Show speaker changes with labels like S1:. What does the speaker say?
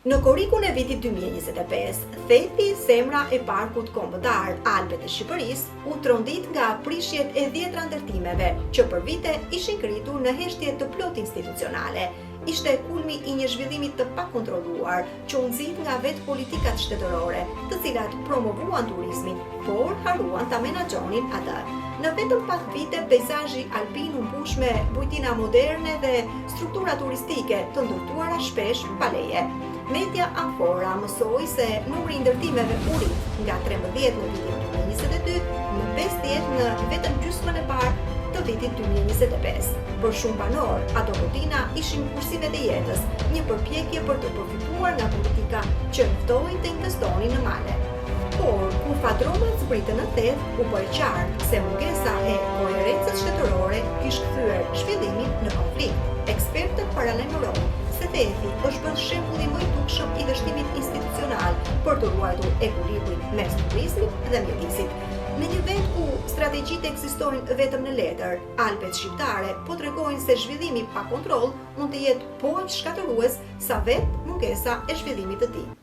S1: Në korrikun e vitit 2025, Thethi, zemra e Parkut Kombëtar Alpet e Shqipërisë, u trondit nga prishjet e dhjetra ndërtimeve që për vite ishin ngritur në heshtje të plotë institucionale. Ishte kulmi i një zhvillimi të pakontrolluar, që u nxit nga vetë politikat shtetërore, të cilat promovuan turizmin, por harruan ta menaxhonin atë. Në vetëm pak vite, peizazhi alpin u mbush me bujtina moderne dhe struktura turistike të ndërtuara shpesh pa leje. Media Amfora mësoi se numri i ndërtimeve u rrit nga 13 në vitin 2022 në 50 në vetëm gjysmën e parë të vitit 2025. Për shumë banorë, ato godina ishin kursimet e jetës, një përpjekje për të përfituar nga politika që i ftoi të investonin në male. Por, kur fadromat zbritën në Theth, u bë e qartë se mungesa e koherencës shtetërore kish kthyer zhvillimin në konflikt. Ekspertët paralajmërojnë se Thethi është bërë shembulli më i dukshëm i dështimit institucional për të ruajtur ekuilibrin mes turizmit dhe mjedisit. Në një vend ku strategjitë ekzistojnë vetëm në letër, Alpet shqiptare po tregojnë se zhvillimi pa kontroll mund të jetë po aq shkatërrues sa vetë mungesa e zhvillimit të tij.